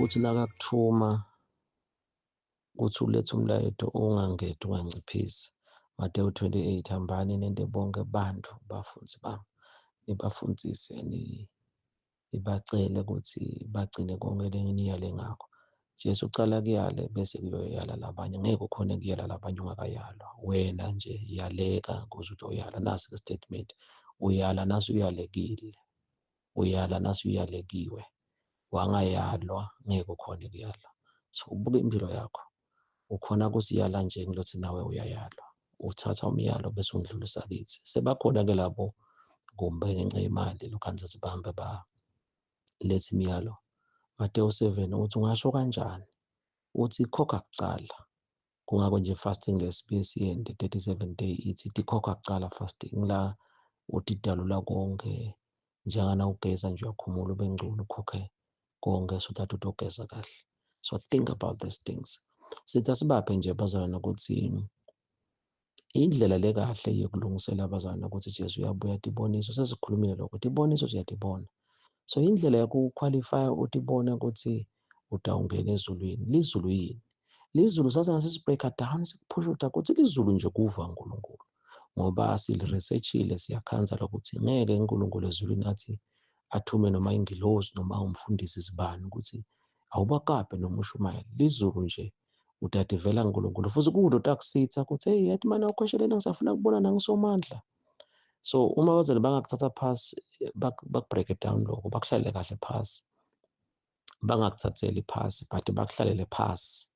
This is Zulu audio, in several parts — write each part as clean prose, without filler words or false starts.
Uthi nakakuthuma ukuthi ulethe umlayeto ungangedi unganciphisi. Matewu 28, hambani nente bonke bantu bafundzi bami, nibafundzise, nibacele ukuthi bagcine konke lenginiyale ngakho. Jesu ucala kuyale bese kuyoyala labanye. Ngeke ukhone kuyala labanye ungakayalwa. Wena nje yaleka kuze uzoyala. Nasi ke statement, uyala nase uyalekile, uyala nase uyalekiwe. Wangayalwa ngeke ukhone kuyala. So ubuke impilo yakho, ukhona kusiyala nje ngilothi nawe uyayalwa. Uthatha umyalo bese undlulisa kithi. Sebakhona-ke labo kumbe ngenxa yemali lokhanza sibahambe balethe imiyalo. Matewu 7 uthi ungasho kanjani? Uthi khokha kucala. Kungako nje fasting lesibuye siyende 37 day ithi tikhokha kucala fasting la uthi dalula konke njengana ugeza nje uyakhumula ube ngcono ukhokhe konke so that utogeza kahle. So think about these things. Sithi asibaphe nje bazalwane ukuthi indlela lekahle yokulungisela abazalwane ukuthi Jesu uyabuya tiboniso, sesikhulumile lokho, tiboniso siyatibona. So indlela yokuqualify utibone ukuthi utawungena ezulwini, lizulu yini? Lizulu saze ngasisi-break down sikuphusha ukuthi lizulu nje kuva uNkulunkulu, ngoba siliresearchile siyakhanza lokuthi ngeke uNkulunkulu ezulwini athi athume noma ingilosi noma umfundisi sibani ukuthi awubakaphe noma ushumayele. Lizulu nje utadivela uNkulunkulu futhi kude utakusitha ukuthi hey yathi mana ukhwesheleni ngisafuna kubona nangisomandla. So uma abazali bangakuthatha phasi bakubreak down lokho, bakuhlalele kahle phasi, bangakuthatheli phasi but bakuhlalele phasi.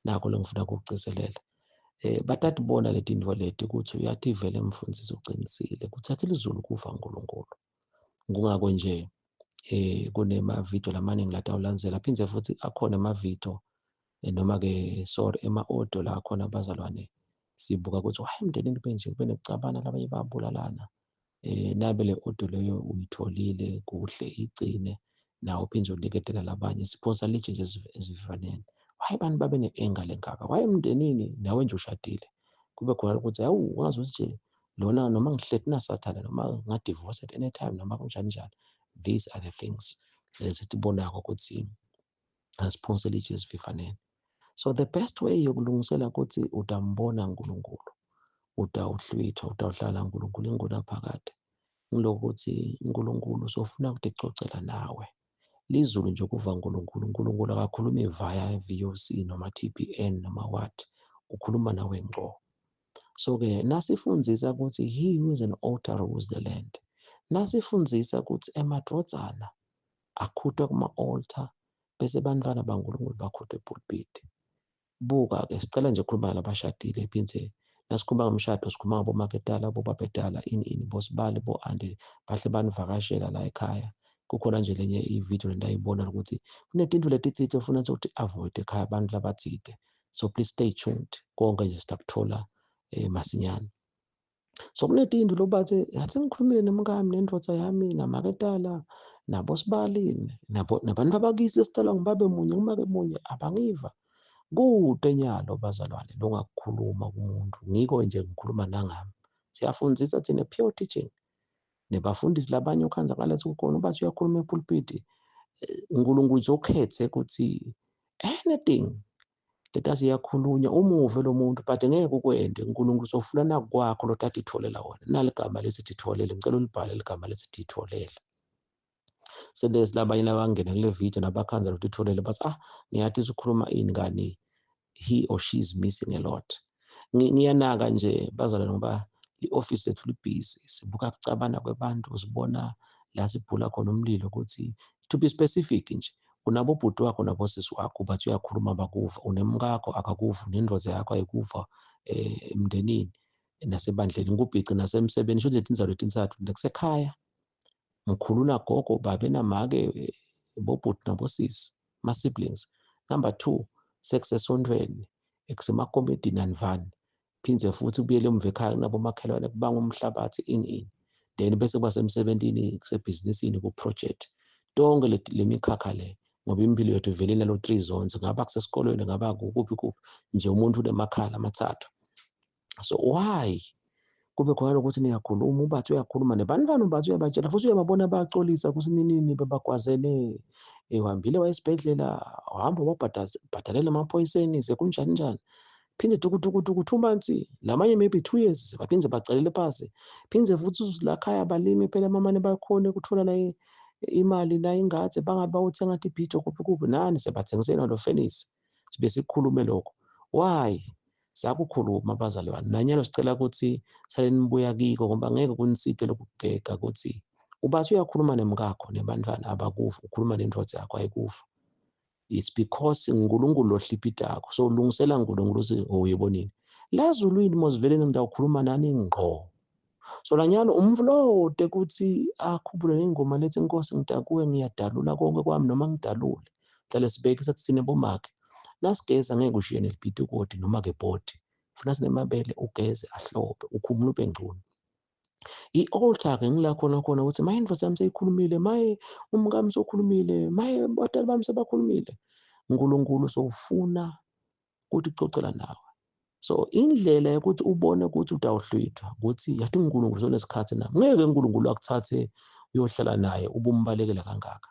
Nakho lengifuna ukugcizelela. Batatibona leti ntfo leti ukuthi uyathi vele mfundisi uqinisile kuthatha ilizulu kuva uNkulunkulu. Kungako nje kunema-video lamaningi latawulandzela, phindze futhi akhona ema-video noma-ke sorry ema-audio la akhona abazalwane sibuka ukuthi why emndenini kube nje kube nekucabana labanye bayabulalana. Nabe le audio leyo uyitholile kuhle igcine nawe uphinde uniketela labanye. Siphonsa litshe nje esivivaneni. Why abantu babe ne-anger lengaka? Why emndenini nawe nje ushadile kube khona ukuthi hawu ungazi ukuthi nje lona noma ngihleti nasathane noma ngadivorce at any time noma kunjani njani. These are the things lesitibonako ukuthi asiphonse litshe esivivaneni. So the best way yokulungisela ukuthi utambona uNkulunkulu, utawuhlwithwa, utawuhlala uNkulunkulu ingunaphakade, ngilokuthi uNkulunkulu sofuna ukuticocela nawe. Lizulu nje kuva uNkulunkulu, uNkulunkulu akakhulumi via VOC noma TBN noma what, ukhuluma nawe ngqo. So-ke nasifundzisa ukuthi he who is an altar rules the land. Nasifundzisa ukuthi emadvodzana akhutwa kuma-altar bese bantwana baNkulunkulu bakhutwa epulpiti. Buka-ke sicela nje ukukhuluma nalabashadile phindze nasikhuluma ngomshado sikhuluma ngabomaketala bobabetala ini ini bosibali bo-anti bahle banivakashela la ekhaya. Kukhona nje lenye ividiyo lendayibona ukuthi kunetintfo letitsite ofuna ukuthi avoid ekhaya abantu labatsite. So please stay tuned, konke nje sitakuthola masinyane. So kunetinto lobathe athi ngikhulumile nemkami nendvodza yami namaketala nabosibali nabo nabantu abakithi esitalwa ngibabe munye ngumake munye abangiva. Kude nyalo bazalwane longakukhuluma kumuntu, ngiko nje ngikhuluma nangami. Siyafundzisa thina pure teaching. Nebafundisi labanye ukhanza ngalethi kukhona ubathi uyakhuluma epulpiti, uNkulunkulu uzokhethe ukuthi anything leta siyakhulunywa umuve lo muntu but ngeke ukwende. uNkulunkulu sofuna nakwakho lotatitholela wona. Naligama lesithi tholele, ngicela ulibhale ligama lesithi tholele. Selesi labanye labangena kule video nabakhanza lokuthi tholele bathi ah ngiyathi sikhuluma ini kani, he or she is missing a lot. Ngiyanaka nje bazalwane ngoba i-office lethu libhizi, sibuka kucabana kwebantu, sibona la sibhula khona umlilo ukuthi to be specific nje unabo bhuti wakho nabosisi wakho bathi uyakhuluma bakuva, unemkakho akakuva, unendoda yakho ayikuva emndenini nasebandleni ngubhici nasemsebeni, sho nje tindzalo letintsatfu nekusekhaya mkhulu nagogo babe namake bobhuti nabosisi ma-siblings. Number 2 sekusesontweni ekusemakomidini anivani, phindze futhi ubuyele emuva ekhaya kunabomakhelwane kubanga umhlabathi ini ini, then bese kuba semsebentini kusebhizinisini ku-project. Tonke le mikhakha le ngoba impilo yethu ivele inalo 3 zones, ngaba kusesikolweni ngaba kuphi kuphi nje umuntu unemakhala amathathu. So why Kube khona lokuthi niyakhuluma, ubathi uyakhuluma nebantwana, ubathi uyabatshela futhi uyababona bayaxolisa ukuthi ninini bebagwazene. Uhambile waya esibhedlela, wahamba wabhadalela emaphoyiseni, sekunjani njani. Phinde tukutukutuku 2 months, lamanye maybe 2 years, baphinde bacelele phasi. Phinde futhi lakhaya balimi phela mamane bakhone ukuthola la imali la ingadze bangabe bawuthenga tibhido kuphi kuphi nani sebathengisela lo fenisi. Sibe sikukhulume lokho. Why? Sakukhuluma bazalwane. Nanyalo sicela ukuthi sale nibuya kiko ngoba ngeke kunisite lokugega ukuthi ubathi uyakhuluma nemkakho nebantwana abakufa, ukhuluma nendoda yakho ayikufa. It's because uNkulunkulu lohlipitako. So ulungisela uNkulunkulu ukuthi uyibonile. Lazulwini mos vele ngidawukhuluma nani ngqo. So lanyalo umvulode ukuthi akhubule ngengoma lethi Nkosi ngitakuwe ngiyadalula konke kwami noma ngidalule. Hlale sibeke sathi sine bomakhe. Nasigeza ngeke ushiye nelibhitikoti noma ke bhodi. Funa sinemabele ugeze ahlobe ukhumule ube ngcono. I-altar ke ngila khona khona ukuthi maye indoda yami seyikhulumile, maye umkami sokhulumile, maye batali bami sebakhulumile. uNkulunkulu sowufuna ukuthi ucocela nawe. So indlela yokuthi ubone ukuthi utawuhlwithwa ukuthi yathi uNkulunkulu sonesikhathi nami. Ngeke uNkulunkulu akuthathe uyohlala naye ubumbalekela kangaka.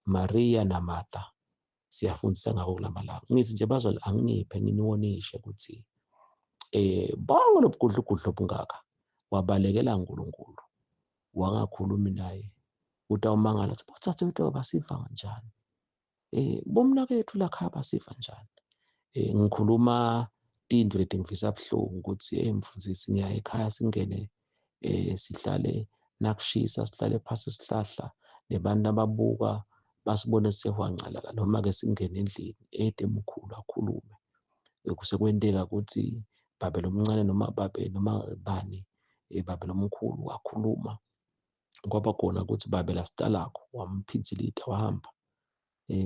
Maria naMartha siyafundisa ngako kulamalanga. Ngithi nje bazalwane anginiphe nginiwonishe ukuthi bonke lobugudlugudlu obungaka wabalekela uNkulunkulu wangakhulumi naye. Utawumangala ukuthi bothathe ukuthi basiva kanjani. Bomnakethu lakhaya basiva njani. Ngikhuluma tintfo letingivisa buhlungu ukuthi hey mfundisi ngiya ekhaya singene sihlale nakushisa sihlale phasi sihlahla nebantu ababuka basibone sehwanqalala noma ke singene endlini ede mkhulu akhulume. Kusekwenteka ukuthi babe lomncane noma babe noma bani babe lomkhulu wakhuluma kwaba khona ukuthi babe lasitalakho wamphithilita wahamba.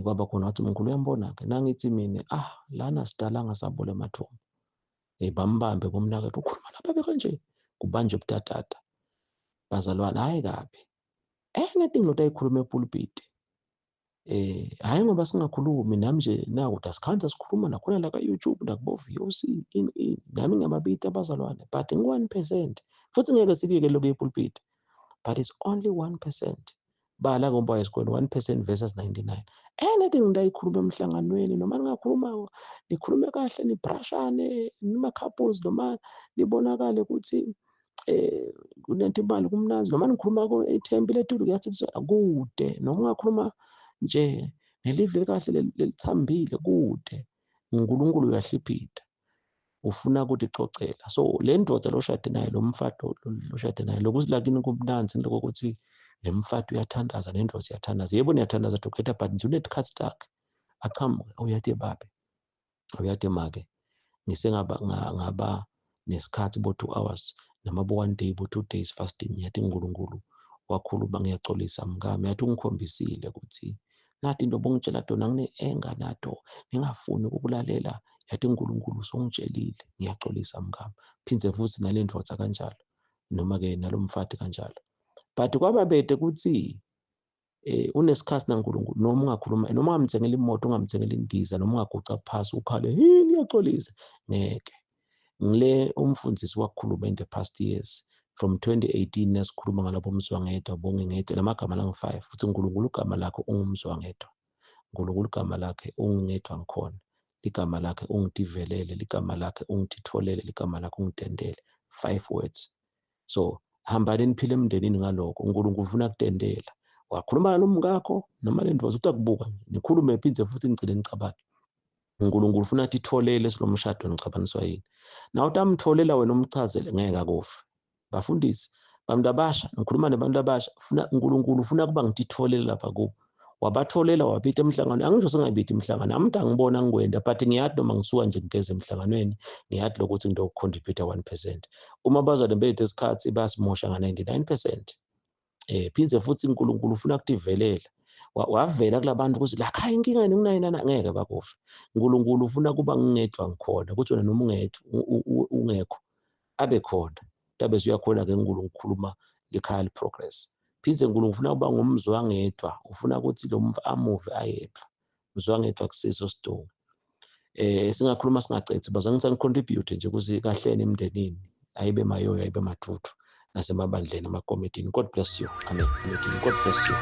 Kwaba khona wathi mkhulu uyambona-ke nangithi mina ah lana sidalanga sabola emathumbu. Bambambe bomnakethu ukhuluma lapha kanje kubanjwe ubutatata. Bazalwane hhayi kabi. Anything lo ayikhuluma epulpit. Hhayi ngoba singakhulumi nami nje naku asikhanze sikhuluma nakhona la ka-YouTube nakubo VOC ini ini nami ngiyababita abazalwane but ngu-1% futhi ngeke sikuyeke lokhu epulpit but it's only 1%. Bala ngoba esikoleni 1% versus 99. Anything ngiyayikhuluma emhlanganweni noma ningakhuluma nikhulume kahle nibrashane nima couples noma nibonakale ukuthi kunento imali kumnanzi noma nikhuluma ithembi letulu kuyathethiswa kude noma ungakhuluma nje ngelivi likahle lelithambile kude. uNkulunkulu uyahliphita ufuna ukuticocela. So le ndoda loshade naye lo mfati loshade naye lokuthi lakini kumnanzi lokho ukuthi nemfati uyathandaza nendoda iyathandaza. Yebo niyathandaza together but nje unetikhathi takhe achamuke uyati babe uyati make ngisengaba ngaba nesikhathi bo 2 hours noma bo 1 day bo 2 days fasting yathi uNkulunkulu wakhuluma ngiyaxolisa mkami yathi ungikhombisile ukuthi nathi into bongitshela tona ngine-anger nato ngingafuni ukukulalela yathi uNkulunkulu usungitshelile ngiyaxolisa mkami. Phindze futhi nale ndoda kanjalo noma-ke nalo mfati kanjalo. But kwaba bede ukuthi unesikhathi naNkulunkulu noma ungakhuluma noma ungamthengela imoto ungamthengela indiza noma ungaguca phasi ukhale hi ngiyaxolisa ngeke. Ngile umfundisi wakhuluma in the past years from 2018 nasikhuluma ngalabo mzwangedwa bongingedwa lamagama langu-5 futhi uNkulunkulu igama lakhe ungumzwangedwa. uNkulunkulu igama lakhe ungingedwa ngikhona. Ligama lakhe ungitivelele, ligama lakhe ungititholele, ligama lakhe ungitendele. 5 words. So hambani niphile emndenini ngalokho. uNkulunkulu ufuna kutendela. Wakhuluma nalo mkakho noma le ndoda utakubuka nje nikhulume phindze futhi nigcine nicabane. uNkulunkulu ufuna titholele silomshado nicabaniswa yini. Nawe utamtholela wena umchazele ngeke akufe. Bafundisi bantu abasha ngikhuluma nabantu abasha funa uNkulunkulu ufuna kuba ngititholele lapha kubo. Wabatholela wabita emhlanganweni angisho singayibiti imihlangano amuntu angibona ngikwenda but ngiyati noma ngisuka nje ngigeze emhlanganweni ngiyati lokuthi ngidokucontribute 1%. Uma abazalwane bethu isikhathi bayasimosha nga-99%. Phindze futhi uNkulunkulu ufuna kutivelela. Wavela kulabantu ukuthi la khaya inkinga yini nginayo nana ngeke bakufe. uNkulunkulu ufuna kuba ngingedwa ngikhona ukuthi wena noma ungedwa ungekho abe khona. Tabe uyakhona ke uNkulunkulu ukukhuluma likhaya liprogress. Phindze uNkulunkulu ufuna kuba ngumzwangedwa, ufuna ukuthi lo mfana amuve ayedwa. Mzwangedwa kusiso sidungu. Singakhuluma singacethe bazange ngicontribute nje ukuthi kahleni emndenini. Ayibe mayoyo, ayibe mathuthu nasemabandleni, emakomitini. God bless you. Amen. God bless you.